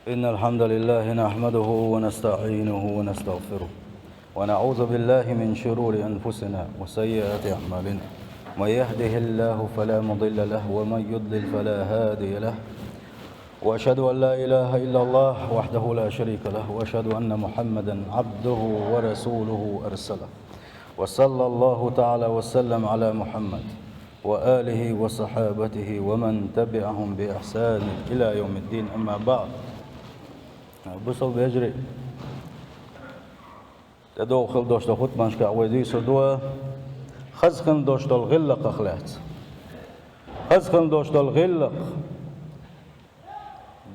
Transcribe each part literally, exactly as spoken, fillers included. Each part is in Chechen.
إن الحمد لله نحمده ونستعينه ونستغفره، ونعوذ بالله من شرور أنفسنا وسيئات أعمالنا. من يهده الله فلا مضل له، ومن يضلل فلا هادي له. وأشهد أن لا إله إلا الله وحده لا شريك له، وأشهد أن محمدا عبده ورسوله أرسله. وصلى الله تعالى وسلم على محمد وآله وصحابته ومن تبعهم بإحسان إلى يوم الدين، أما بعد. Бусалба вежарий, тӀедогӀу хила долуш долу хутбанашкахь вай дуьйцур ду хаза хила долуш долу гӀиллакхах лаьцна. Хаза хила долуш долу гӀиллакх.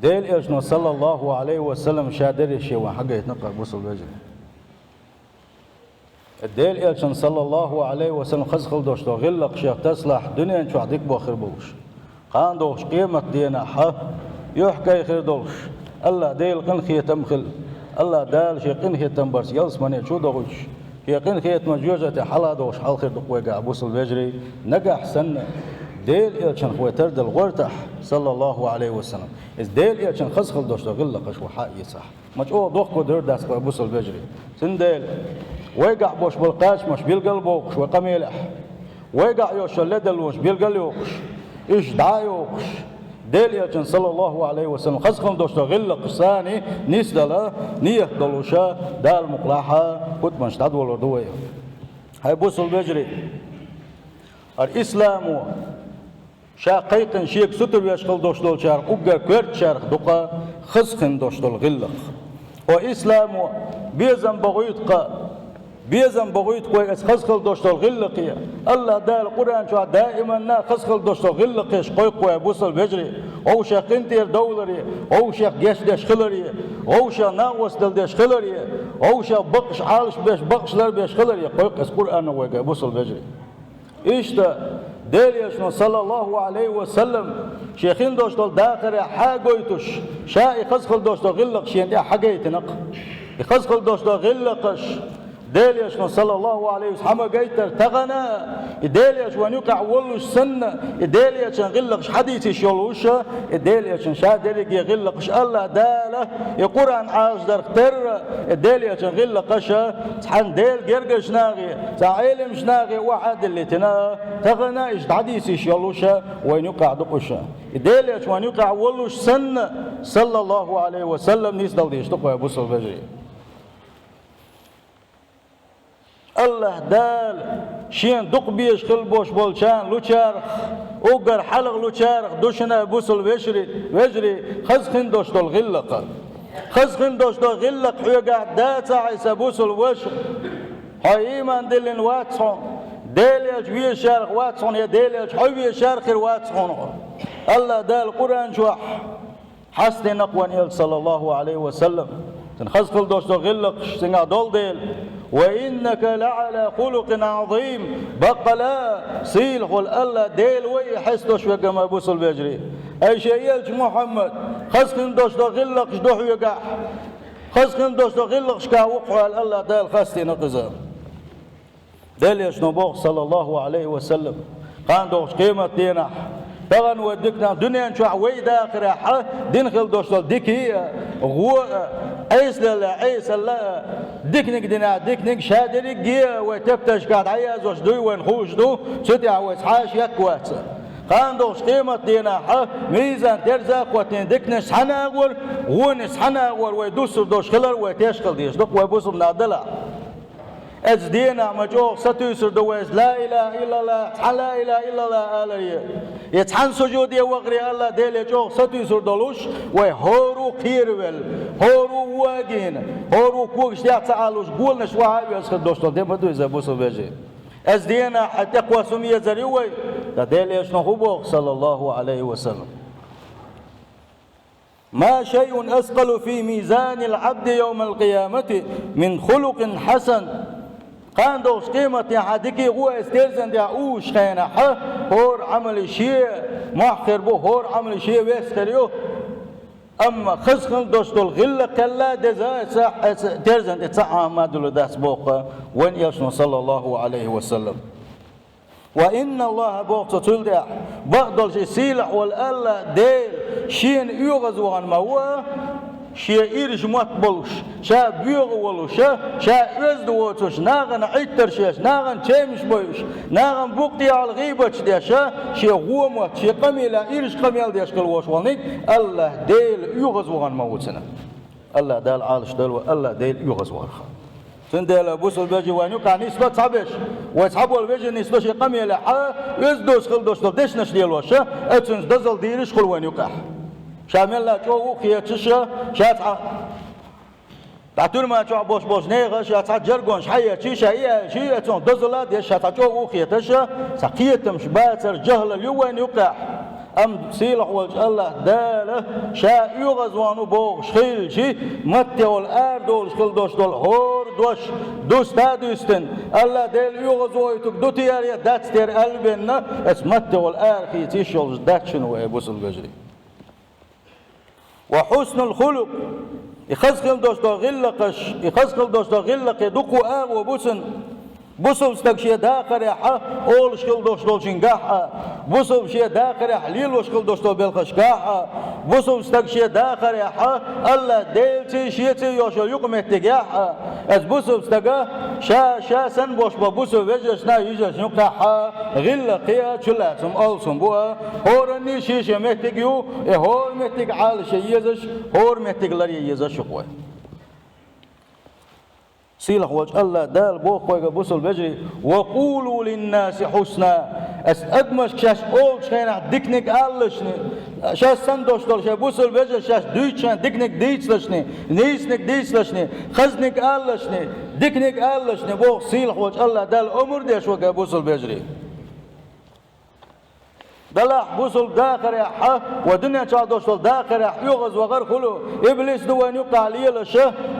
Делан Элчано, саллаллаху Ӏалайхи ва саллам, ша дерриш шен вайн хьагайтина кхара, бусалба вежарий. Делан Элчано, саллаллаху Ӏалайхи ва саллам, хаза хила долуш долу гӀиллакх шех тасалахь, дуьнен чохь дика бохур болуш, кхана догӀучу къематан денахь юьхькӀайн хир долуш, АллахӀ Делан къинхетам хила, АллахӀ Дала шен къинхетам барца ялсамане чу а дохуьйтуш, шен къинхетаман жоьжахате хьала а дохуш хьал хир ду-кх вайгахь, бусалба вежарий, нагахь санна Делан Элчанах вай тардала гӀортахь, саллаллаху Ӏалайхи ва саллам, иза Делан Элчанан хаза хила долуш долу гӀиллакхаш вай хьаэцахь. Ма чӀогӀа дохко дер дац-кх вай, бусалба вежарий. Цундела вайгахь болуш болу кхачамаш билгал а бохуш вай къамелехь, вайгахь йолуш йолу ледарлонаш билгал а йохуш, уьш дӀа а йохуш, Делан Элчанан, саллаллаху Ӏалайхи ва саллам, хаза хила долуш долу гӀиллакхашца нисдала ният долуша, Дала мукъалахь, хутбанаш дӀадолор ду вай. ХӀай бусалба вежарий, хӀара исламо ша кхайкхина шега сутара веш хила долуш долчарах уггар коьртачарах ду-кх хаза хила долуш долу гӀиллакх. Хьо исламо безам бохуьйту-кх, безам бохуьйту-кх вай иза хаза хила долуш долу гӀиллакхе. АллахӀ Дала Къуръан чохь даиманна хаза хила долуш долу гӀиллакхаш кхойкху вай, бусалба вежарий. Вовшех къинтӀера довларе, вовшех гечдеш хиларе, вовшех накъосталла деш хиларе, вовшех бакъаш Ӏалашбеш, бакъаш ларбеш хиларе кхойкху иза Къуръано вайга, бусалба вежарий. Иштта, Делан Элчано, саллаллаху Ӏалайхи ва саллам, шен хила долуш долу дахарехь хьагойтуш, ша и хаза хила долуш долу гӀиллакх шена тӀехь хьагайтина-кх. И хаза хила долуш долу гӀиллакхаш Делан Элчано, саллаллаху Ӏалайхи ва саллам, хьа ма гайтара, тахана и Делан Элча вайн юкъахь воллуш санна, и Делан Элчанан гӀиллакхаш хьадийца йиш йолуш, и Делан Элчанан ша дерриге гӀиллакхаш АллахӀ Дала и Къуръан Ӏалашдарх терра, и Делан Элчанан гӀиллакхаш цхьана Делан гергарчу нахе, цхьа Ӏеламчу нахе охьа а диллийтина, тахана иштта дӀадийца йиш йолуш вайн юкъахь ду-кх уьш. И Делан Элча вайн юкъахь воллуш санна, саллаллаху Ӏалайхи ва саллам, нисдала дезаш ду-кх вай, бусалба вежарий. АллахӀ Дала шена дукха безаш хила болуш болчарна лучарах, уггар хьалха лучарах ду шуна, бусалба вежарий, вежарий, хаза хила долуш долу гӀиллакх. Хаза хила долуш долу гӀиллакх хьоьгахь дацахь, сан бусалба ваша, хьо ийман диллина вац хьуна, Делан Элча везачарах вац хьуна, я Делан Элча хьо везачарах хир вац хьуна хьо. АллахӀ Дала Къуръан чохь хьастина-кх вайн Элча, саллаллаху Ӏалайхи ва саллам, цуьнан хаза хила долуш долу гӀиллакхаш цуьнгахь долу дела: «Ва иннака ла Ӏала хулукъин Ӏазим». Баккъала, сийлахь волу АллахӀ Дела вай и хьесташ верг ма, бусалба вежарий. Ай шен Элча Мухьаммад, хаза хила долуш долу гӀиллакхаш ду хьоьгахь, хаза хила долуш долу гӀиллакхашкахь ву-кх хьо аьлла, АллахӀ Дала хастийна-кх иза. Делан Элчано боху, саллаллаху Ӏалайхи ва саллам, кхана догӀучу къематан денахь, тахана вай диканах дуьнен чохь вай дахарехь дина хила долуш долу дикий а, гӀо а, Ӏесалла а, Ӏесалла а, диканиг динехь диканиг, ша дерриге а вай тептаршкахь дӀаязош дуй, вайна хууш ду, цу тӀехь вай цхьа а шек вац. Кхана догӀучу къематан денахь мизан терза а кхоьттина, диканаш цхьана агӀор, гӀонаш цхьана агӀор вай дуссур долуш хилар вай теш хила дезаш ду-кх, вай бусалба нах далахь. Оцу денахь ма чӀогӀа сатуьйсур ду вай иза, ла илаха иллаллах, цхьа ла илаха иллаллах аларе, я цхьана сужуде вахаре АллахӀ Деле чӀогӀа сатуьйсур долуш, вай хӀора а кхеравелла, хӀора а вон а гийна, хӀора а когаш тӀехь ца Ӏалуш, голанаш охьа а веза хир долуш долу де ма ду иза, бусалба вежарий. Оцу денахь хьан тӀекхоссам езар ю вай, ткъа Делан Элчано хӀун боху, саллаллаху Ӏалайхи ва саллам? «Ма шайъун аскъалу фи мизанил Ӏабди йовмал къиямати мин хулукъин хьасан». Кхана догӀучу къематдийнахь дикий гӀо оцу терзан тӀехь уьйзучу хенахь, хӀора Ӏамал шен мохь хир бу, хӀора Ӏамал шен вес хир ю. Амма хаза хила долуш долу гӀиллакх кхелла деза, оцу терзан тӀе цхьа а Ӏамал ма дуьллур дац боху вайн Элчано, саллаллаху Ӏалайхи ва саллам. «Ва инна Аллаха», боху цо цул тӀаьхьа, бакъдолуш и сийлахь волу АллахӀ Дела шена оьгӀазвахана ма ву, Шен ирча мотт болуш, ша боьха волуш, ша оьзда воцуш, нахана Ӏиттарш еш, нахана чемаш бойуш, нахана букъ тӀехьал гӀийбаташ деш, шен гӀо мотт, шен къамелехь ирча къамел деш хила волуш волниг АллахӀ Дела оьгӀазвахана ма ву цунна. АллахӀ Дала Ӏалашдойла вай АллахӀ Дела оьгӀазвахарх. Цундела, бусалба вежарий, вайна юкъахь нисло цхьаберш, вай цхьаболу вежарий нисло шен къамелехь, оьзда доцуш хила долуш долу дешнаш лелош, оцуьнца дозалла дийраш хуьлу вайна юкъахь. Ша мелла чӀогӀа а кхеташ, ша цхьа, цхьа туьрма чохь болуш болчу нехан, ша цхьа жаргонаш хьаечи, ша и аьлчи, оцунах дозалла а деш, ша цхьа чӀогӀа а кхеташ, цхьа кхетамаш бацар, жахӀлал ю вайна юкъахь. Амма сийлахь волчу АллахӀ Дала ша оьгӀазвахана ву бохуш хилча, маттехула арадолуш хила долуш долу хӀора дош дуста а дуьстина, АллахӀ Дела оьгӀазвохуьйтург ду те аьлла, дац те аьлла бен, оцу маттехула арахийца йиш йолуш дац шуна, вай бусалба вежарий. Ва хьуснул хулукъ, и хаза хила долуш долу гӀиллакхаш, и хаза хила долуш долу гӀиллакхе дукха агӀо бу цуьнан. Бусалба стаг шен дахарехь олуш хила долуш долчуьнгахь а, бусалба шен дахарехь лелош хила долуш долу белхашкахь а, бусалба стаг шен дахарехь АллахӀ Делаций, шеций йолуш йолу юкъаметтигехь а, оцу бусалба стага ша, ша санна болуш болу бусалба вежаршна, йижаршна юкъахь а гӀиллакхе а, чулацам, алсам бу а, хӀоранний шен-шен меттиг ю, и хӀора меттиг Ӏалашъян езаш, хӀора меттиг ларъян езаш ю-кх вай. Сийлахь волчу АллахӀ Дала боху вайга, бусалба вежарий: «Ва къулу линнаси хьусна». Ас адамашка шаьш олучу хенахь диканиг алалашни, шаьш санна долуш долу шайн бусалба вежаршка шаьш дуьйцучу хенахь диканиг дийцалашни, нийсаниг дийцалашни, хазниг алалашни, диканиг алалашни, боху сийлахь волчу АллахӀ Дала омра деш вайга, бусалба вежарий. Делахь бусалба дахарехь, ва дуьнен чохь долуш долу дахарехь оьгӀазвахар хуьлу, иблис ду вайна юкъахь лелаш,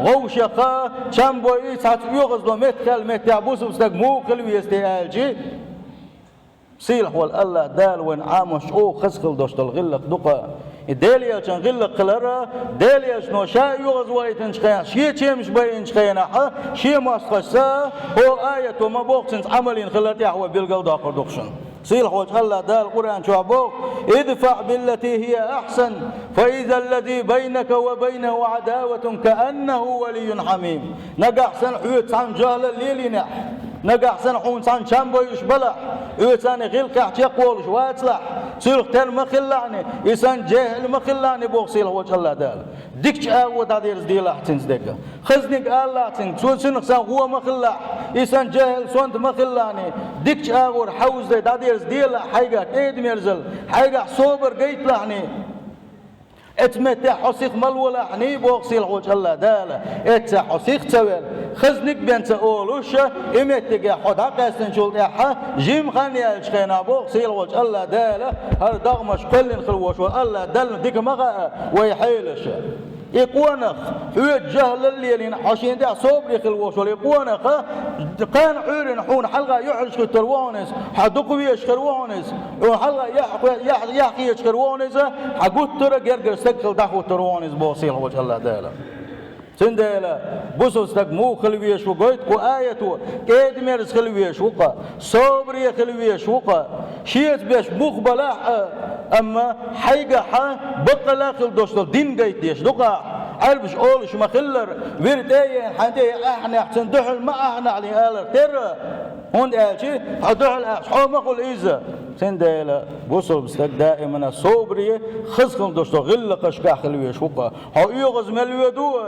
гӀовшаха, чам бойий, цхьацца оьгӀазло меттахь, меттехь бусалба стаг муха хила веза те аьлчи, сийлахь волу АллахӀ Дала вайна Ӏамош чӀогӀа хаза хила долуш долу гӀиллакх ду-кх. И Делан Элчан гӀиллакх хилар, Делан Элчано ша оьгӀазвахийтинчу хенахь, шен чемаш байинчу хенахь, шен мостагӀашца, хӀокху аято ма-бохху, цуьнца Ӏамал йина хилар тӀехь вай билгалдоккхур ду-кх шуна. Сийлахь волчу АллахӀ Дала Къуръан чохь боху: «Идфаъ биллати хия ахьсан, фа иза ллази байнака ва байнаху Ӏадаватун кааннаху валиййун хьамим». Нагахь санна хьоьца цхьаьна жахӀлал лелийнехь, нагахь санна хьуна цхьаьна чам бойуш балахь, хьоьца цхьаьна гӀиллакхехь чекхволуш вацалахь, цуьнах тера ма хилалахьний, и санна жехӀил ма хилалахьний, боху сийлахь волчу АллахӀ Дала. Дикачу агӀор дӀадерзаделахь цуьнца дерг. Хазниг алалахь цуьнга, цо цуьнах санна гӀо ма хилалахь, и санна жехӀил сонта ма хилалахьний, дикачу агӀор хьовзадай дӀадерзаделахь хьайгахь кӀеда-мерзалла, хьайгахь собар гайталахьний. Эцу меттехь хьо сиха ма лолахьний, боху сийлахь волчу АллахӀ Дала. Эццехь хьо сиха ца велла, хазниг бен ца олуш, и меттигехь хьо дӀакъаьстинчул тӀаьхьа, жимма хан яьллачу хенахь, боху сийлахь волчу АллахӀ Дала, хӀара догӀмаш кхоьллина хила волуш волу АллахӀ Далла дика ма хаьа вай хьелаш. И къонах, хьоьца жахӀлал лелийна, хьо шен тӀехь собаре хила волуш волу и къонах, кхана Ӏуьйранна хьуна хьалха юьхьӀаьржа хӀуьттур ву хьуна иза, хьан дукха везаш хир ву хьуна иза, хьуна хьалха яхь, яхь, яхь хеташ хир ву хьуна иза, хьан гуттара а гергара стаг хила дӀахӀуттур ву хьуна иза, боху сийлахь волчу АллахӀ Дала. Цундела бусалба стаг муха хила везаш ву гойту кху аято, кӀеда-мерза хила везаш ву-кх, собаре хила везаш ву-кх, шеца беш муха балахь а, амма хьайгахь баккъала хила долуш долу дин гайта дезаш ду-кх ахь. Ӏаьрбаша олуш ма-хиллара, вир тӀе а еана, хьайн тӀе ян ахьанехь, цунна дуьхьал ма ахьанахьлий алар терра, хӀунда аьлча хьо дуьхьал ахча хьо ма хуьлу иза. Цундела бусалба стаг даимана собаре, хаза хила долуш долу гӀиллакхашкахь хила везаш ву-кх. Хьо оьгӀаз мел воьду,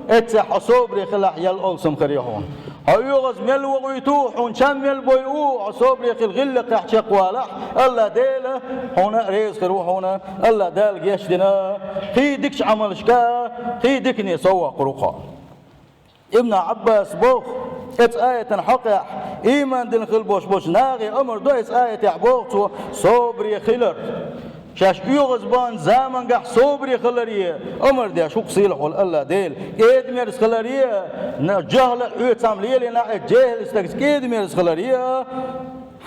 эццехь хьо собаре хилахь, ял алсам хир ю хьуна. Хьо оьгӀаз мел вохуьйту, хьуна чам мел бойу, хьо собаре хила гӀиллакхехь чекхвалахь, АллахӀ Дела хьуна реза хир ву хьуна, АллахӀ Дала гечдина, кхин дикачу Ӏамалшка, кхин дикане совваккхур ву-кх хьо. Ибн Ӏаббас боху, эцу аятан хьокъехь, ийман дина хила болуш болчу нахе омра до эцу аятехь, боху цо, собаре хилар. Шаьш оьгӀаз баханчу замангахь собаре хиларе омра деш ву-кх сийлахь волу АллахӀ Дела. КӀеда-мерза хиларе, на-, жахӀлал хьоьца цхьаьна лелийнехь, жехӀил стагца кӀеда-мерза хиларе,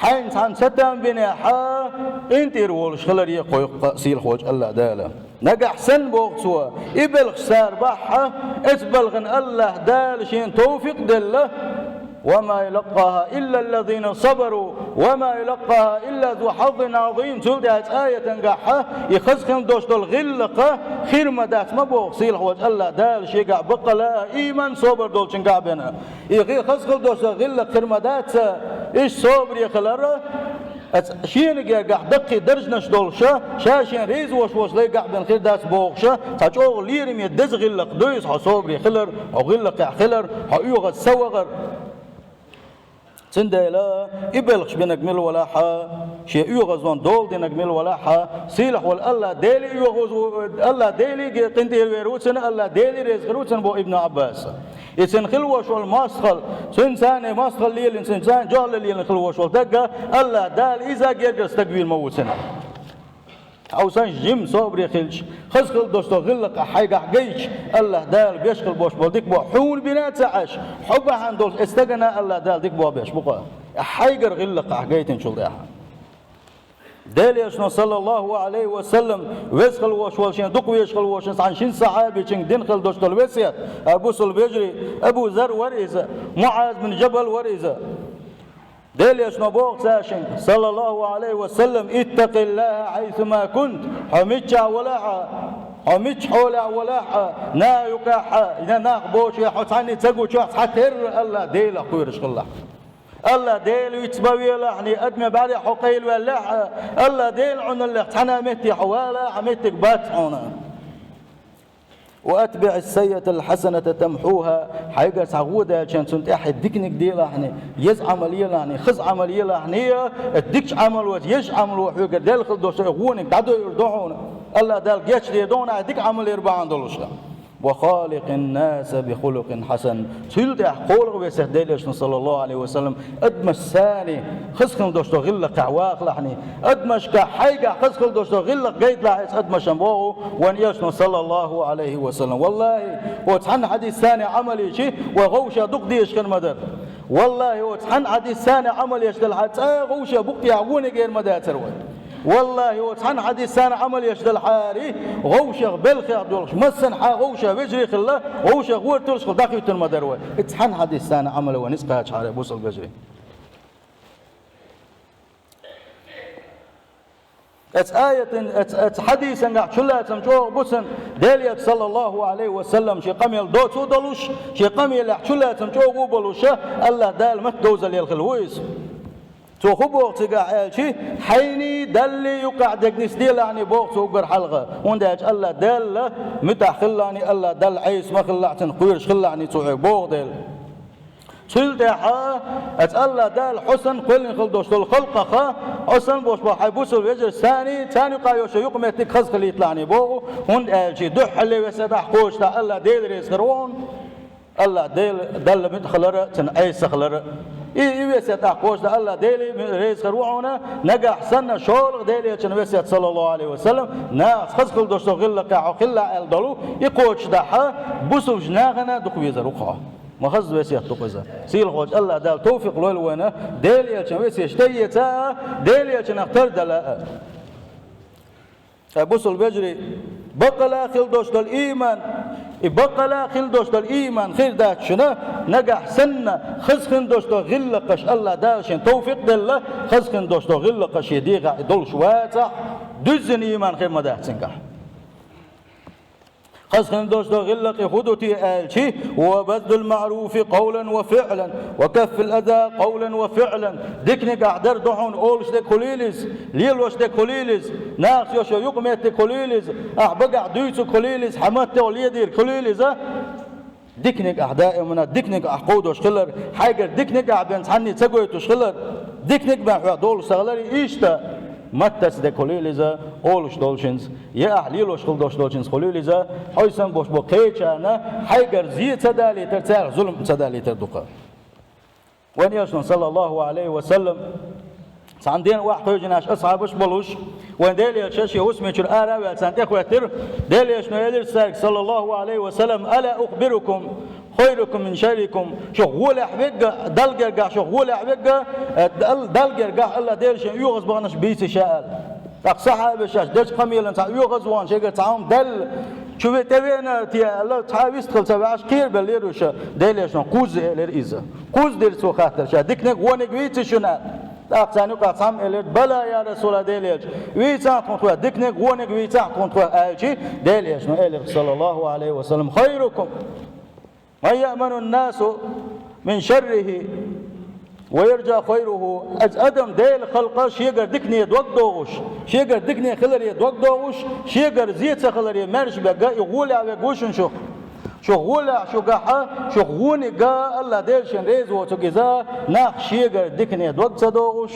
хьайна цхьаьна цатам бинехь, къинтӀера волуш хиларе кхойкху-кх сийлахь волчу АллахӀ Дала. Нагахь санна, боху цо, и белхаш цара бахь, эцу балхана АллахӀ Дала шена товфикъ делла, وما يلقاها إلا الذين صبروا وما يلقاها إلا ذو حظ عظيم. Цул тӀаьхьа аятангахьа, и хаза хинна долуш долу гӀиллакх хир ма дац ма боху сийлахь волчу АллахӀ Дала шегахь баккъала а, ийман, собар долчуьнгахь а бен. И гӀи-, хаза хила долуш долу гӀиллакх хир ма дац, иштта собаре хилар, Аса шена гергахь даккхий даржанаш долуша, ша шен реза волуш волчу лайгахь бен хир дац бохуша, цхьа чӀогӀа лераме деза гӀиллакх ду иза, хьо собаре хилар, хьо гӀиллакхехь хилар, хьо оьгӀаз ца вахар. Цундела и белхаш бинарг мила валахьа, шен оьгӀазлонан дола динарг мила валахьа, сийлахь волу АллахӀ Деле оьгӀаз ву-, АллахӀ Делиге къинтӀера вер ву цунна, АллахӀ Деле реза хир ву цунна, боху Ибн Ӏаббаса. И цуьнан хила волуш волу мостагӀалла, цуьнан царна мостагӀалла лелийна, цуьнан царна жохӀалла лелийна хила волуш волу дагга, АллахӀ Дала иза гергара стаг вийр ма ву цуьнан. Хьо санна жимма собаре хилча, хаза хила долуш долу гӀиллакх хьайгахь гайтча, АллахӀ Дала беш хила болуш болу дика боху хьуна бина а ца Ӏаш, хьо бахьана долуш и стагана АллахӀ Дала дика боху беш бу-кх. Хьайгара гӀиллакх ахь гайтинчул тӀаьхьа. Делан Элчано, саллаллаху Ӏалайхи ва саллам, веза хила волуш волу шен дукха везаш хила волу шен цхьана шина сахьабичуьнга дина хила долуш долу весет, а, бусалба вежарий, Абу Зар вара иза, МуӀаз бин Жабал вара иза. Делан Элчано боху цаьршинга, саллаллаху Ӏалайхи ва саллам: «Иттакъиллаха хьайсума кунт». Хьо миччахь валахь а, хьо мичча хьолехь валахь а, наха юкъахь а, я нах боцуш, я хьо цхьанне ца гучохь, цхьатерра АллахӀ Делах кхоьруш хилалахь. АллахӀ Дела виц ма велахьний, адамийн бӀаьрехь хьо къайлаваьллехь а, АллахӀ Делан Ӏуналлех цхьана а метте хьо валахь а, меттиг бац хьуна. «Ва атбиъис-саййиатал хьасаната тамхьуха», хьайгара цхьа гӀо даьлча, цунна тӀаьхьа диканиг делахьний, еза Ӏамал елахьний, хаза Ӏамал елахьний, дикачу Ӏамалоца езачу Ӏамало хьоьгара делла хила долуш, и гӀониг дӀадойур ду хьуна. АллахӀ Дала гечдийр ду хьуна, ахь дика Ӏамал яр бахьана долуш дан. «Ва халикъин-наса би хулукъин хьасан». Цул тӀаьхьа кхоалгӀа весет Делан Элчано, саллаллаху Ӏалайхи ва саллам, адамашца хаза хила долуш долу гӀиллакхехь вахалахьний, адамашка хьайгахь хаза хила долуш долу гӀиллакх гайталахь, иза адамашна боху вайн Элчано, саллаллаху Ӏалайхи ва саллам. Валлахи, оцу цхьана хьадисца Ӏамал йича, вай гӀовша дукха дезаш хир ма дара. Валлахи, оцу цхьана хьадисца Ӏамал еш делахь, цкъа гӀовша букъ тӀехь вониг эр ма дацара вай. Валлахи, оцу цхьана хьадисца Ӏамал еш делахьара, гӀовшах, белхех долуш, массанхьа гӀовша вежарий хилла, гӀовшах гӀорталуш хилла, дӀахӀоьттина ма дара вай. И цхьана хьадисца Ӏамал вай ницкъ кхачахьара, бусалба вежарий. Оцу аятан, оцу, оцу хьадисангахь чулацам чӀогӀа бу цунна, Делан Элча, саллаллаху Ӏалайхи ва саллам, шен къамел доцу а долуш, шен къамелехь чулацам чӀогӀа а болуша, АллахӀ Дала матта говзалла елла хила ву иза. Цо хӀун боху цигахь аьлча, хьайний, Даллий юкъахь дерг нисделахьний боху цо уггар хьалха, хӀунда аьлча АллахӀ Далла муьтӀахь хилалахьний, АллахӀ Далла Ӏеса ма хилалахь, цунах кхоьруш хилалахьний цо хьоьга боху дела. Цул тӀаьхьа, аса АллахӀ Дала хьо санна кхоьллина хила долуш долу халкъах, хьо санна болуш болу хьайн бусалба вежаршца, царна юкъахь йолу шен юкъаметтиг хаза хилийталахьний боху, хӀунда аьлча дуьххьарле весет ахь кхочушдахь АллахӀ Дела реза хир ву хьуна. АллахӀ Дела, Далла муьтӀахь хилар а, цунна Ӏеса хилар а. И, и весет ахь кхочушдахь АллахӀ Дела реза хир ву хьуна, нагахь санна шолгӀа Делан Элчан весет, саллаллаху Ӏалайхи ва саллам, нахаца хаза хила долуш долу гӀиллакхехь хьо хилалахь аьлла долу, и кхочушдахь, бусалба нахана дукха везар ву-кх хьо. Ма хаза весет ду-кх иза. Сийлахьчу АллахӀ Дала товфикъ лойла вайна, Делан Элчан весеташ тӀеэца а, Делан Элчанах тардала а. Ткъа бусалба вежарий, баккъала хила долуш долу ийман, и баккъала хила долуш долу ийман хир дац шуна, нагахь санна хаза хила долуш долу гӀиллакхаш АллахӀ Дала шен товфикъ делла, хаза хила долуш долу гӀиллакхаш шен дегӀахь и долуш вацахь, дуьззина ийман хир ма дац цуьнгахь. Хаза хила долуш долу гӀиллакхий хӀун ду те аьлча, ва базлул маъруфи къавлан ва фиълан, ва каффул аза къавлан ва фиълан. Диканиг ахь дар ду хьуна, олуш дерг хуьлийла иза, лелош дерг хуьлийла иза, нахаца йолу шен юкъаметтиг хуьлийла иза, ахь багахь дуьйцург хуьлийла иза, хьан маттах ледийриг хуьлийла иза. Диканиг ахь даимана, диканиг ахь кховдош хилар, хьайгара диканиг ахь бен цхьанне ца гойтуш хилар, диканиг бен хьох долуш ца хилар, иштта маттаца дерг хуьлийла иза, олуш долчуьнца, я ахь лелош хила долуш долчуьнца хуьлийла иза, хьо санна болуш болу кхечарна хьайгара зе ца далийтар, царах зулам ца далийтар ду-кх. Вайн Элчано, саллаллаху Ӏалайхи ва саллам, цхьана дийнахь охьакхуьйсуш асхьабаш болуш, вайн Делан Элча шен хӀусамечуьра ара а ваьлла, царна тӀехӀоьттира. Делан Элчано элира цаьрга, саллаллаху Ӏалайхи ва саллам: «Ала ухбирукум хайрикум мин шаррикум?» Шух гӀолехь верг, Далла гергахь шух гӀолехь верг, э, Дал-, Далла гергахь АллахӀ Дела шен оьгӀаз баханарш бийций ша аьлла. ТӀаккха сахьабаша шаьш дечу къамелан цхьа оьгӀаз вахана, шайгара цхьа хӀума даьлла, Чу ве-, тӀевеана те аьлла, цхьа а вистхила ца ваьӀаш, кхерабелла лелаш, Делан Элчано, кхузза, элира иза. Кхузза дира цо хаттар, ша диканиг, вониг вийций шуна аьлла. ТӀаккха царна юкъахь цхьамма элира, бала, я Расулаллах, Делан Элча, вийцахь тхуна тхо, диканиг, вониг вийцахь тхуна тхо, аьлча, Делан Элчано элира, саллаллаху Ӏалайхи ва саллам, хайрукум ман яъманун-насу мин шаррихи ва ярджа хайруху. Из адам, Делан халкъ, шегара дикане дог догӀуш, шегара дикане хиларе дог догӀуш, шегара зе ца хиларе маьрша бегга, и гӀолехь вег ву шуна шух. Шух гӀолехь шугахьа, шух вониг а, АллахӀ Дела шен реза воцург иза, нах шегара дикане дог ца догӀуш,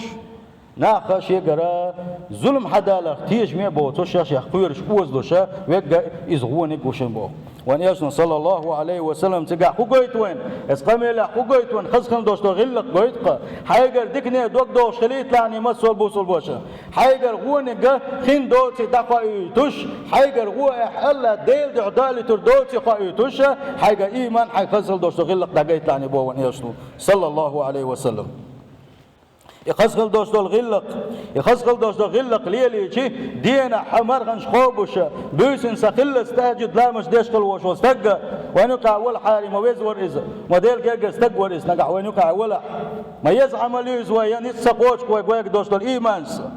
наха шегара зулам хьадаларх тешаме а боцуш, шех кхоьруш, озалуш вегга, иза вониг ву шуна боху. Вайн Элчано, саллаллаху Ӏалайхи ва саллам, цигахь хӀун гойту вайна? Эцу къамелехь хӀун гойту вайна? Хаза хила долуш долу гӀиллакх гойту-кх. Хьайгара дикане дог догӀуш хилийталахьний, массо а бусулба ваша. Хьайгара вониг а хин доций дӀакхоуьйтуш, хьайгара гӀо а АллахӀ Делан дуьхьа далуьйтур доций кхоуьйтуш, хьайгара ийман, хьайгара хаза хила долуш долу гӀиллакх дӀагайталахьний боху вайн Элчано, саллаллаху Ӏалайхи ва саллам. И хаза хила долуш долу гӀиллакх, и хаза хила долуш долу гӀиллакх лелийча, денахь хьан марханаш кхобуш, буьйсанна сан хиллалц тахьажуд ламазаш деш хила волуш волу стаг, вайн юкъахь валахьара ма веза вара иза, ма Делан гергара стаг вара иза, нагахь вайн юкъахь валахь. Ма еза Ӏамал ю иза вайн, я ницкъ ца кхочуш вай гойга долуш долу ийманца.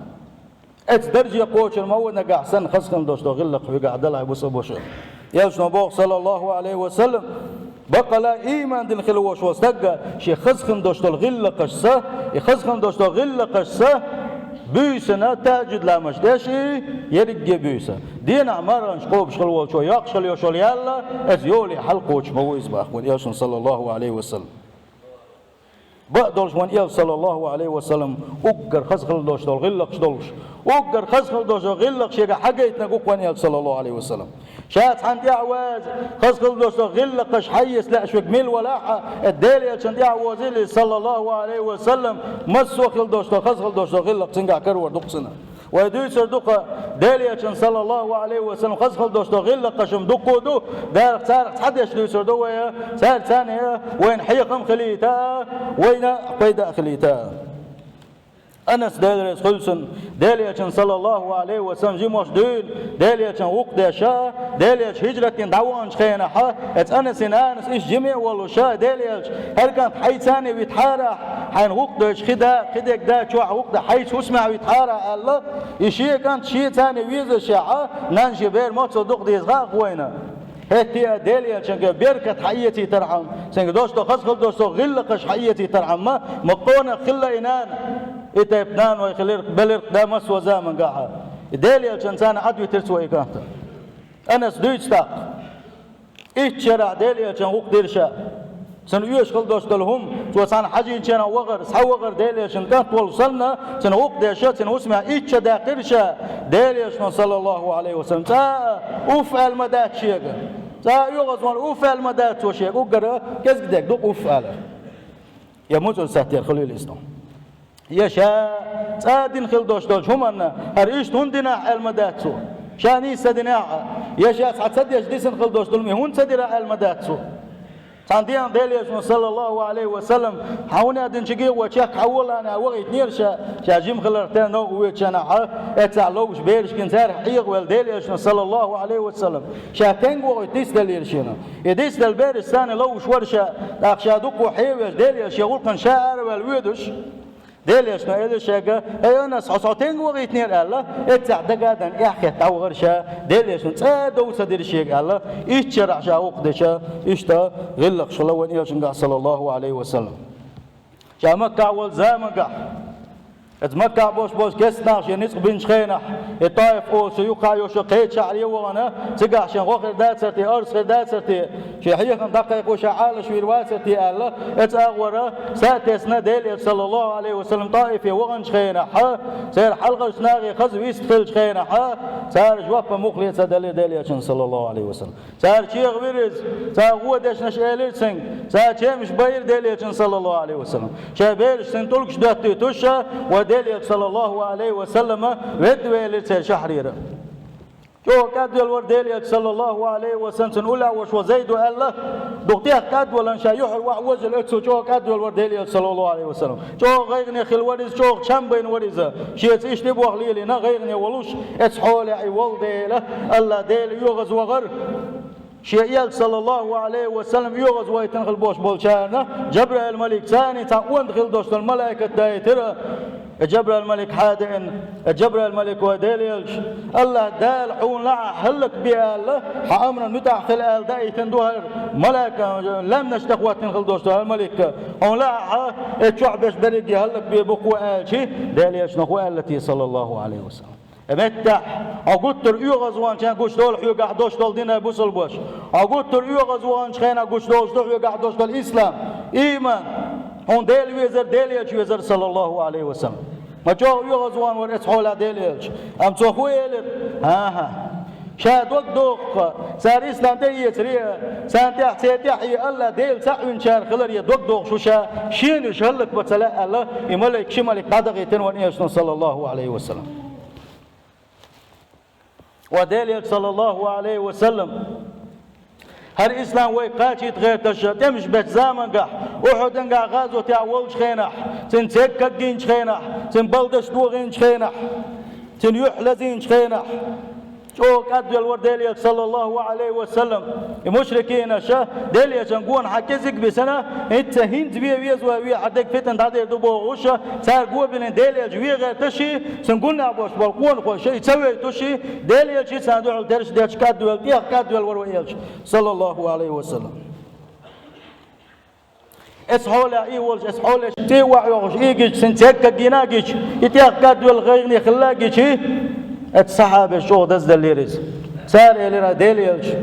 Эцу дарже кхочур ма ву нагахь санна хаза хила долуш долу гӀиллакх вегахь далахь, бусулба ваша. Элчано боху, саллаллаху Ӏалайхи ва саллам, баккъала ийман дина хила волуш волу стаг, шен хаза хила долуш долу гӀиллакхашца, и хаза хила долуш долу гӀиллакхашца, буьйсанна тахьажуд ламазаш деш и, ерриге буьйса. Денахь марханаш кхобуш хила волчо йоккхуш хила йолуш йолу ял, эцу йоле хьалакхочуш ма ву иза боху вайн Элчано, саллаллаху Ӏалайхи ва саллам. Бакъдолуш вайн Элча, саллаллаху Ӏалайхи ва саллам, уггар хаза хила долуш долу гӀиллакхаш долуш. Уггар хаза хила долуш долу гӀиллакх шегахь хьагайтинарг ву-кх вайн Элча, саллаллаху Ӏалайхи ва саллам. Ша цхьанна тӀаьхьа ваза, хаза хила долуш долу гӀиллакхаш хьаэца лаьаш верг мила валахь а, и Делан Элчанна тӀаьхьа возийла иза, саллаллаху Ӏалайхи ва саллам, массо а хила долуш долу, хаза хила долуш долу гӀиллакх цуьнгахь карор ду-кх цунна. Вай дуьйцур ду-кх, Делан Элчанна, саллаллаху Ӏалайхи ва саллам, хаза хила долуш долу гӀиллакхаш-м дуккха а ду, дарах царах цхьа деш дуьйцур ду вай, цара царна вайна хьехам а хилийта, вайна пайда а хилийта. Анас, Дела реза хуьлда цунна, Делан Элчанна, саллаллаху Ӏалайхи ва саллам, жимчохь дуьйна, Делан Элчанна гӀуллакх деш, Делан Элча хӀижрат дина дӀаваханчу хенахь, эцу Анасин нанас иштта жиме а волуш, Делан Элча, хӀара кӀант хьайца а витахьара, хьайна гӀуллакх дойтуш кхин да, кхин дерг да, чохь гӀуллакх дан хьайца хӀусамехь витахьара аьлла, и шен кӀант шеца а везашехь, нанна шен бер мацалла дукха деза хаьа-кх вайна. ХӀетте а Делан Элчанга беркат хьаэцийтархьама, цуьнга долуш долу, хаза хила долуш долу гӀиллакхаш хьаэцийтархьама, ма къонах хилла и нана. И тайпа нана вай хилира, белира-кх да массо а замангахь. И Делан Элчанна царна Ӏад витира цо и кӀант. Анас дуьйцу тӀаккха. Итт шарахь Делан Элчанна гӀуллакх дира ша. Цунна оьшуш хила долуш долу хӀума, цо цхьана хьажийначарна вахара, схьавахара Делан Элчанан кӀант волуш санна, цунна гӀуллакх деш, цуьнан хӀусамехь итт ша даьккхира ша, Делан Элчано, саллаллаху Ӏалайхи ва саллам, цкъа а уфф аьлла ма дац шега. Цкъа а оьгӀазвахана уфф аьлла ма дац цо шега, уггар а кӀезиг дерг ду-кх уфф алар. Я муьцӀаза саттера хилийла иза. Я ша цкъа а дина хила долуш долчу хӀуманна, хӀара иштта хӀунда динахь аьлла ма дац цо. Ша нийса ца динехь а, я ша цхьа ца деш дисина хила долуш долу хӀума хӀунда ца дира аьлла ма дац цо. Цхьана дийнахь Делан Элчано, саллаллаху Ӏалайхи ва саллам, хьан хӀун а дина чу гӀо чекх хьан воллана а вахийтинера ша, ша жима хиларх тера новкъа воьдучу хенахь, эццахь ловзуш берашкина цаьрга хьехавелла Делан Элчано, саллаллаху Ӏалайхи ва саллам, ша стенга вохуьйту дицделлера шена. И дицделла бераш царна ловзуш вара ша, тӀаккха ша дуккха хьевеш, Делан Элча шен гӀуллакхана ша араваьлла воьдуш. Делан Элчано элира шега: «Эй, Анас, хьо со стенга вахийтинера?» аьлла, эццахь дага а дан эхь хетта дӀавахара ша, Делан Элчано цкъа а дов ца дира шега аьлла, итт шарахь ша гӀуллакх деш, иштта гӀиллакхаш хилла вайн Элчангахь, саллаллаху Ӏалайхи ва саллам. Ша Маккахь волу замангахь, эцу Маккахь болуш болчу керстанаша шен ницкъ бинчу хенахь, и ТӀаиф олучу юххехь йолчу кхечу шахьаре а вахана, цигахь шен гӀо хир дацара те, орца хир дацара те, шен хьехам дӀакхайкхо ша Ӏалашвийр вацара те аьлла, эцу агӀора са а тесна Делан Элча, саллаллаху Ӏалайхи ва саллам, ТӀаифе ваханчу хенахь, церан хьалхарчу нахе хаза вист хилчу хенахь, цара жоп а муха лаца делира Делан Элчанна, саллаллаху Ӏалайхи ва саллам. Цара чегӀвира иза, цара гӀо дешнаш элира цуьнга, цара чемаш байира Делан Элчанна, саллаллаху Ӏалайхи ва саллам. Шайн бераш цуьнан тӀулгаш доьттуьйтуш, вайн Делан Элча, саллаллаху Ӏалайхи ва саллама, ведда велира церан шахьарера. ЧӀогӀа кӀадвелла вара Делан Элча, саллаллаху Ӏалайхи ва саллам, цуьнан уллехь волуш волу Зайд ву аьлла, дукха тӀех кӀадваларна ша юьхьара охьавоззал оццул чӀогӀа кӀадвелла вара Делан Элча, саллаллаху Ӏалайхи ва саллам. ЧӀогӀа гӀайгӀане хилла вара иза, чӀогӀа чам байна вара иза. Шеца иштта и боху лелийна, гӀайгӀане волуш, эцу хьолехь и волу дела, АллахӀ Дела оьгӀазвахара, Шен Элча, саллаллаху Ӏалайхи ва саллам, оьгӀазвахийтина хила болуш болчарна Жабраил-малик царна цхьа онда хила долуш долу малайкат дайтира. Э, Жабраил-малик хьадеана, э, Жабраил-малик, вай Делан Элча, АллахӀ Дала хьуна лаахь хӀаллакбе аьлла, хьан амран муьтӀахь хила аьлла даийтина ду хӀара малайка, лаьмнаш тӀе хӀоттина хила долуш ду хӀара малик. Хьуна лаахь, э, чохь берш берриге хӀаллакбе бу-кх аьлча, Делан Элчано хӀун аьлла те, саллаллаху Ӏалайхи ва саллам? Э, меттехь, хьо гуттара оьгӀазваханчарна гучудолу хьоьгахь долуш долу динан бусалбаш. Хьо гуттара оьгӀазваханчу хенахь гучудолуш ду хьоьгахь долуш долу ислам, ийман. Хьуна Дела везар, Делан Элча везар, саллаллаху Ӏалайхи ва саллам. Ма чӀогӀа оьгӀазвахана вара оцу хьолехь Делан Элча. Амма цо хӀун элира? ХӀан-хӀа. Ша дог доху-кх, цара ислам тӀеэцаре а, царна тӀехь церан тӀаьхье АллахӀ Дела цхьаъ винчара хиларе дог дохуш ву ша, шена уьш хӀаллакбан ца лаьа аьлла, и малик, ши малик дӀадахийтина вайн Элчано, саллаллаху Ӏалайхи ва саллам. Ва Делан Элча, саллаллаху Ӏалайхи ва саллам, хӀара ислам вайга кхачийта гӀерташ, тӀемаш бечу замангахь, Ухьудангахь гӀазотехь волчу хенахь, цуьнан церг кагйинчу хенахь, цуьнан балдаш дохийначу хенахь, цуьнан юьхь лазийначу хенахь, чӀогӀа кӀадвелла вара Делан Элча, саллаллаху Ӏалайхи ва саллам. И мушрикинаша Делан Элчан гонахьа кӀезиг а бисина, хӀинца, хӀинца вен веза вай, вехьа дерг фитна дӀадер ду бохуш, цара го биллина Делан Элча вен гӀерташ, цуьнан гонахь болуш болу къонахоша и ца войтуш, Делан Элча царна дуьхьал терра детташ кӀадвелла, тӀех кӀадвелла вара вайн Элча, саллаллаху Ӏалайхи ва саллам. Эцу хьолехь и волуш, эцу хьолехь цӀе охьайохуш и гича, цуьнан церг кагйина а гича, и тӀех кӀадвелла гӀайгӀане хилла а гича, эцу сахьабаша чӀогӀа дазделлера иза. Цара элира: «Делан Элча,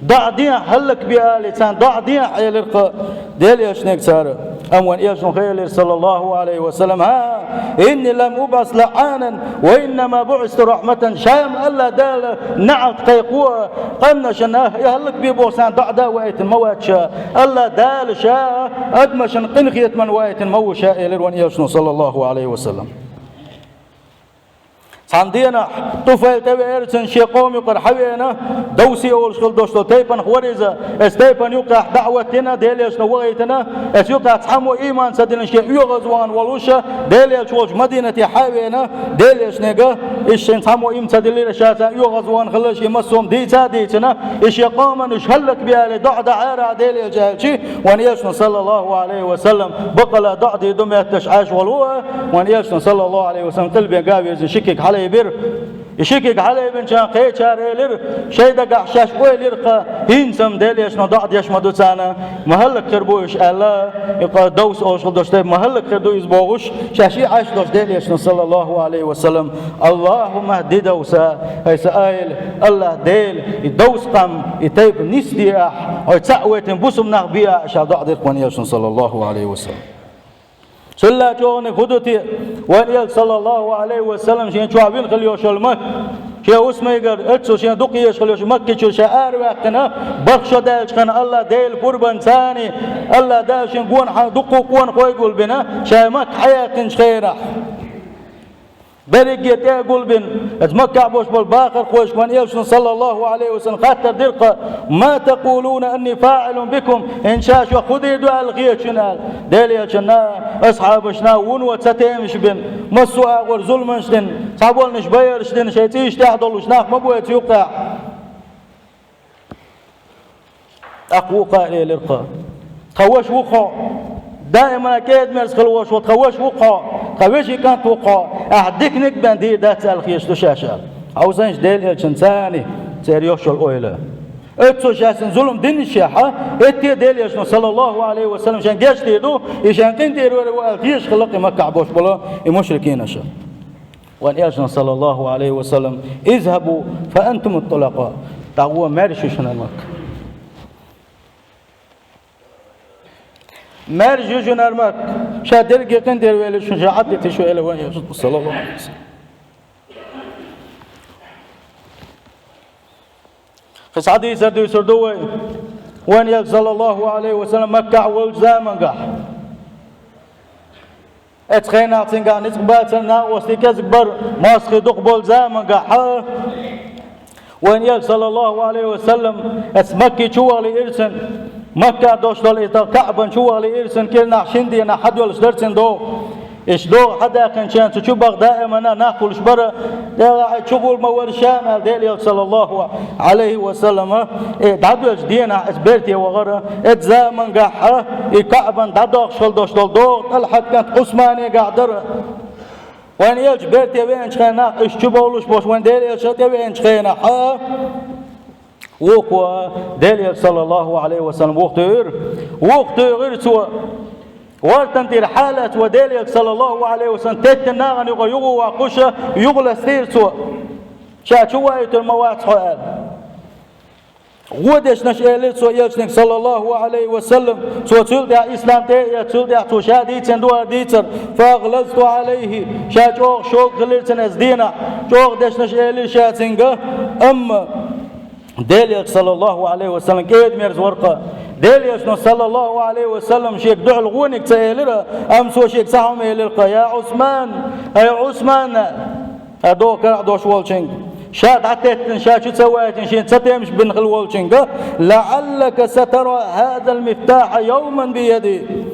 доӀа дехьа хӀаллакбе», — алий, царна «доӀа дехьа», — элира-кх Делан Элчанга цара. Амма вайн Элчано хӀун элира, саллаллаху Ӏалайхи ва саллам: «ХӀа, инни лам убӀас лаӀанан, ва иннама буӀисту рахьматан». Ша-м АллахӀ Дала неӀалт кхайкхо а, къаьмнашна и хӀаллакбе бохуш царна доӀа дан ваийтина ма вац ша. АллахӀ Дала ша адамашна къинхетамна ваийтина ма ву ша, элира вайн Элчано, саллаллаху Ӏалайхи ва саллам. Цхьана дийнахь Туфайл тӀевеара, цуьнан шен къоман юкъара хьавеана, Давси олуш хила долуш долу тайпанах вара иза. Эцу тайпана юккъехь даӀват дина, Делан Элчано вахийтина, эцу юккъехь цхьаммо ийман ца диллина, шен оьгӀазвахана волуш, Делан Элча волчу Мадинате хьа а веана, Делан Элчанга, иза шайна цхьаммо ийман ца диллира, ша царна оьгӀазвахана хилла, шен массо а дийца а дийцина, и шен къоман уьш хӀаллакбе аьлла доӀа дан хьара Делан Элча аьлча, вайн Элчано, саллаллаху Ӏалайхи ва саллам, бакъала доӀа дийр ду моьттуш Ӏаш волу, вайн Элчано, саллаллаху Ӏалайхи ва саллам, къилбен ган вирзина ши куьг хьалайбира. И ши куьг хьалайбинчарна кхечара элира, шайн дагахь шаьш ойла йира-кх, хӀинца-м Делан Элчано доӀа деш ма ду царна, ма хӀаллакьхир бу уьш аьлла, и къа Давс олуш хила долуш тайпа, ма хӀаллакьхир ду иза бохуш, шаьш и Ӏаш долуш Делан Элчано, саллаллаху Ӏалайхи ва саллам, «Аллахумма хӀди Давса», хӀай сан аьлла, АллахӀ Дела, и Давс къам, и тайпа нисде ахь, хьо цхьаъ вайтина бусулба нах бе ахь, аьлла доӀа дира-кх вайн Элчано, саллаллаху Ӏалайхи ва саллам. Цул а чӀогӀаниг хӀун ду те, вайн Элча, саллаллаху Ӏалайхи ва саллам, шен чохь вина хила йолуш йолу Макка, шен усмайгара, оццул шен дукха езаш хила йолуш Макки чуьра ша араваьккхина, бархӀ шо даьллачу хенахь АллахӀ Делан пурбанца, АллахӀ Дала шен гонахьа дуккха а къонахой гулбина, ша Макка хьаяьккхинчу хенахь. Берриге тӀе а гулбина, иза Маккахь болуш болу бахархошка вайн Элчано, саллаллаху Ӏалайхи ва саллам, хаттар дира-кх: «Ма такъулуна анни фаӀилун бикум?» ХӀинца ша шух хӀун дийр ду аьлла хета шуна аьлла. Делан Элчанна, асхьабашна вуно ца темаш бина, массо а агӀор зуламаш дина, цхьаболнаш байарш дина, шайн цӀийш тӀехь долуш нах ма бу эцу юккъехь. ТӀаккха вукхара элира-кх: «Тхан ваша ву хьо, даимана кӀеда-мерза хила волуш ву, тхан ваша ву хьо, тхан вешин кӀант ву хьо, ахь диканиг а бен дийр дац аьлла хеташ ду шаьш», — аьлла. Хьовсийша Делан Элчанна царна церан йолуш йолу ойла. Оццул шаьш зулам динашехь, хӀетте а Делан Элчано, саллаллаху Ӏалайхи ва саллам, шайна гечдийр ду, и шайн къинтӀера вер ву аьлла тешаш хилла-кх и Маккахь болуш болу и мушрикинаша. Вайн Элчано, саллаллаху Ӏалайхи ва саллам: «ИзхӀабу фа антумут-тӀулакъа». ТӀаккха гӀо, маьрша ю шуна хӀара Макка. Маьрша ю шуна хӀара Макка. Ша дерриге къинтӀера вели шуна, ша Ӏадда тишу, элира вайн Элчано, саллаллаху Ӏалайхи ва саллам. Кхин цхьа дийцар дуьйцур ду вай. Вайн Элча, саллаллаху Ӏалайхи ва саллам, Маккахь волчу замангахь, оцу хенахь цуьнгахь ницкъ бацар, накъостий кӀезиг бара, мостагӀий дукха болу замангахь, хьа, вайн Элча, саллаллаху Ӏалайхи ва саллам, оцу Макки чу ваха лиира цунна, Маккахь долуш долу и тӀаккха КаӀбан чу ваха лиира цунна, кӀирнахь шина дийнахь хьадоьллуш дара цуьнан догӀу. Иштта догӀа хьадаьккхинчарна цу чу баха даимана нах хуьлуш бара, тӀаккха чугӀур ма вара ша аьлла, Делан Элча, саллаллаху Ӏалайхи ва саллама, э, дӀадоьлча денахь иза берте вахара, эцу замангахь и КаӀбан дӀадоккхуш хила долуш долу догӀа ТӀалхьат кӀант Ӏусманегахь дара. Вайн Элча берте веанчу хенахь, иштта чу бовлуш болуш вайн Делан Элча тӀевеанчу хенахь, вукхо Делан Элча, саллаллаху Ӏалайхи ва саллам, вухатуьйхира. Вухатуьйхира цо. Вартан тӀера хьалаца вайн Делан Элча, саллаллаху Ӏалайхи ва саллам, теттина нахана юкъара юхавоккхуш, юхалаьцнера цо. Ша чу ваийтур ма вац хьо аьлла. ГӀо дешнаш элира цо Элчанга, саллаллаху Ӏалайхи ва саллам. Цо цул тӀаьхьа ислам тӀе а эцна, цул тӀаьхьа цо ша дийцина ду хӀара дийцар. فأغلظت عليه, ша чӀогӀа шога хилира цунна оцу денахь, чӀогӀа дешнаш элира ша цуьнга. Амма Делан Элча, саллаллаху Ӏалайхи ва саллам, кӀеда-мерза вара-кх. Делан Элчано, саллаллаху Ӏалайхи ва саллам, шега дуьхьал гӀониг ца элира, амма цо шега цхьа хӀума элира-кх: «Я Ӏусман, ай Ӏусман», аьлла, догӀа карадош волчуьнга, ша дӀатеттина, ша чу ца ваийтина, шена цатемаш бина хилла волчуьнга: «لعلك سترى هذا المفتاح يوما بيدي».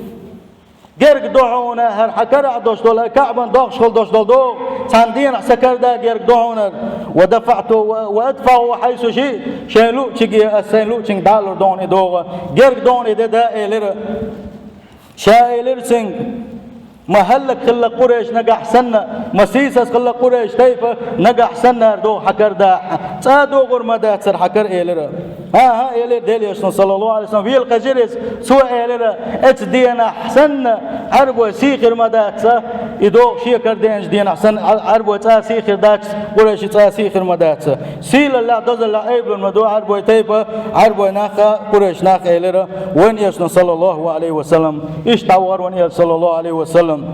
Герга ду хьуна хӀара хьан карадош долу, КаӀбан доккхуш хила долуш долу догӀа цхьана денахь сан кара дан герга ду хьуна. «ودفعته، وأدفعه حيث شئت», шайн луъучуьнга, ас сайн луъучуьнга дӀалур ду хьуна и догӀа. Герга ду хьуна и де дан, элира. Ша элира цуьнга: «Ма хӀаллакьхилла Къурайш нагахь санна, ма сийсаз хилла Къурайш тайпа нагахь санна хӀара догӀа хьан кара дахь, цкъа а догӀур ма дац хӀара хьан кара», элира. «ХӀан-хӀа», элира Делан Элчано, саллаллаху Ӏалайхи ва саллам, вела кхаьжира иза. Цо элира: «Оцу денахь санна Ӏаьрбой сий хир ма дац, и догӀа шен кара деанчу денахь санна Ӏа-, Ӏаьрбой цкъа а сий хир дац, Къурайши цкъа а сий хир ма дац. Сийлаллехь, дозаллехь айбалур ма ду Ӏаьрбой тайпа, Ӏаьрбой нах а, Къурайш нах а», элира вайн Элчано, саллаллаху Ӏалайхи ва саллам. Иштта дӀавахара вайн Элча, саллаллаху Ӏалайхи ва саллам.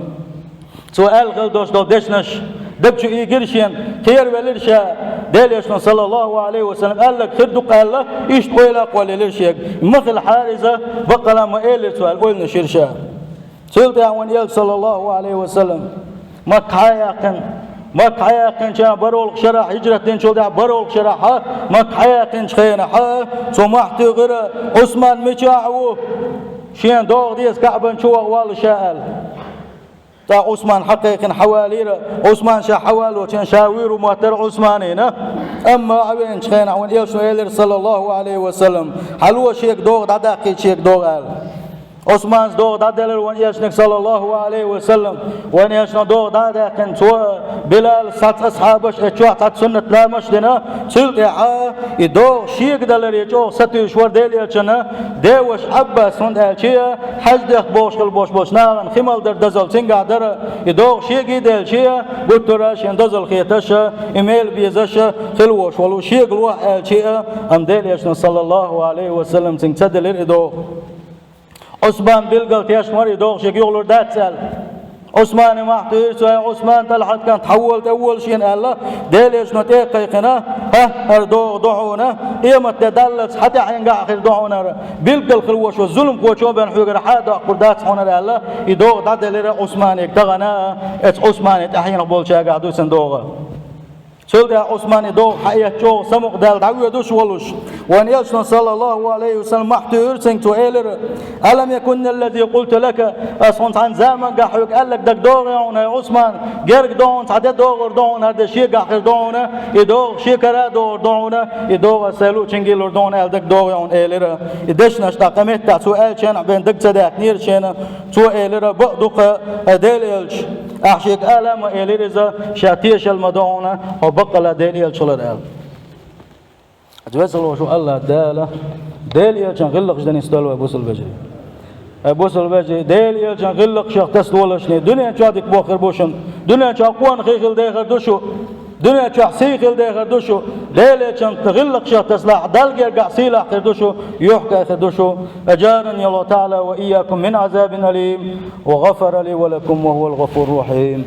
Цо аьлла хила долуш долу дешнаш дага чу ийгира шена, кхеравелира ша, Делан Элчано, саллаллаху Ӏалайхи ва саллам, аьлларг хир ду-кх аьлла, иштта ойла а кхоллаелира шега. Ма хилахьара иза, баккъала ма элира цо аьлла, ойланаш йира ша. Цул тӀаьхьа вайн Элча, саллаллаху Ӏалайхи ва саллам, Макка хьаяьккхина, Макка хьаяьккхинчу бархӀалгӀачу шарахь, хьижрат динчул тӀаьхьа бархӀалгӀачу шарахь, Макка хьаяьккхинчу хенахь, цо мохь туьйхира: «Ӏусман мичахь ву? Шена догӀа деза КаӀбан чу ваха воллу ша», аьлла. ТӀаккха Ӏусман хьакхайкхина хьавалийра. Ӏусман ша хьавалочун ша вуьйр ву моттара Ӏусманина. Амма Ӏа веанчу хенахь вайн Элчано элира, саллаллаху Ӏалайхи ва саллам: «Хьало шега догӀа дӀадаккхийта, шега догӀа», аьлла. Ӏусманца догӀа дӀаделира вайн Элчанга, саллаллаху Ӏалайхи ва саллам. Вайн Элчано догӀа дӀа а даьккхина, цо, Билал, цхьацца асхьабаш, э, чохь цхьацца суннат ламаш а дина, цул тӀаьхьа и догӀа шега даларе чӀогӀа сатуьйсуш вара Делан Элчанна деваша Ӏаббас, хӀунда аьлча, хьаьж дехка бохуш хила болуш болчу нахана хи мала дар дозалла цуьнгахь дара, и догӀа шега а делча, гуттара а шен дозалла хеташ, и мел безаш хила волуш волу шега лохьа аьлча, амма Делан Элчано, саллаллаху Ӏалайхи ва саллам, цуьнга ца делира и догӀа. Ӏусман билггал тешна вара и догӀа шега юхалур дац аьлла. Ӏусмане мохь туьйхира цо: «Ай Ӏусман, ТӀалхьат кӀант, хьавола, тӀевола шена», аьлла, Делан Элчано тӀе а кхайкхина: «ХӀа, хӀара догӀа ду хьуна, къематде даллалц хьан тӀаьхьенгахь а хир ду хьуна хӀара, билггал хила волуш волу зуламхочо а бен хьоьгара хьа а доккхур дац хьуна хӀара», аьлла, и догӀа дӀаделира Ӏусманега тахана, эцу Ӏусмане тӀаьхьенах болчаьргахь ду цуьнан догӀа. Цул тӀаьхьа Ӏусман и догӀа хьаэцча чӀогӀа самукъадаьлла дӀавоьдуш а волуш, вайн Элчано, саллаллаху Ӏалайхи ва саллам, мохь туьйхира цуьнга, цо элира: «ألم يكن الذي قلت لك», ас хьуна цхьана замангахь хьоьга аьлларг дага догӀий хьуна, ай Ӏусман, герга ду хьуна, цхьа де догӀур ду хьуна, хӀара де шегахь хир ду хьуна, и догӀа шен кара а догӀур ду хьуна, и догӀа ас сайн луъучуьнга лур ду хьуна аьлла дага догӀий хьуна, элира. И дешнаш тӀаккха меттехь цо аьллачу хенахь бен дага ца даьккхинера шена, цо элира: «Бакъ ду-кх, ай Делан Элча». Ахь шега ала а ма элира иза, ша тешалла ма ду хьуна, хьо баккъала Делан Элча хилар аьлла. ВезалгӀа волчу АллахӀ Дала Делан Элчан гӀиллакхаш динан стол вай бусалба вежарий. Ай бусалба вежарий, Делан Элчан гӀиллакхашах тасадолашний, дуьнен чохь дика бохур бу шуна, дуьнен чохь къонахий хила дехар ду шу. Дуьнен чохь сий хила дехар ду шу, Делан Элчан гӀиллакхашах тасалахь, Далла гергахь сийлахь хир ду шу, юьхькӀай хир ду шу. أجارني الله تعالى وإياكم من عذاب أليم، وغفر لي ولكم وهو الغفور الرحيم.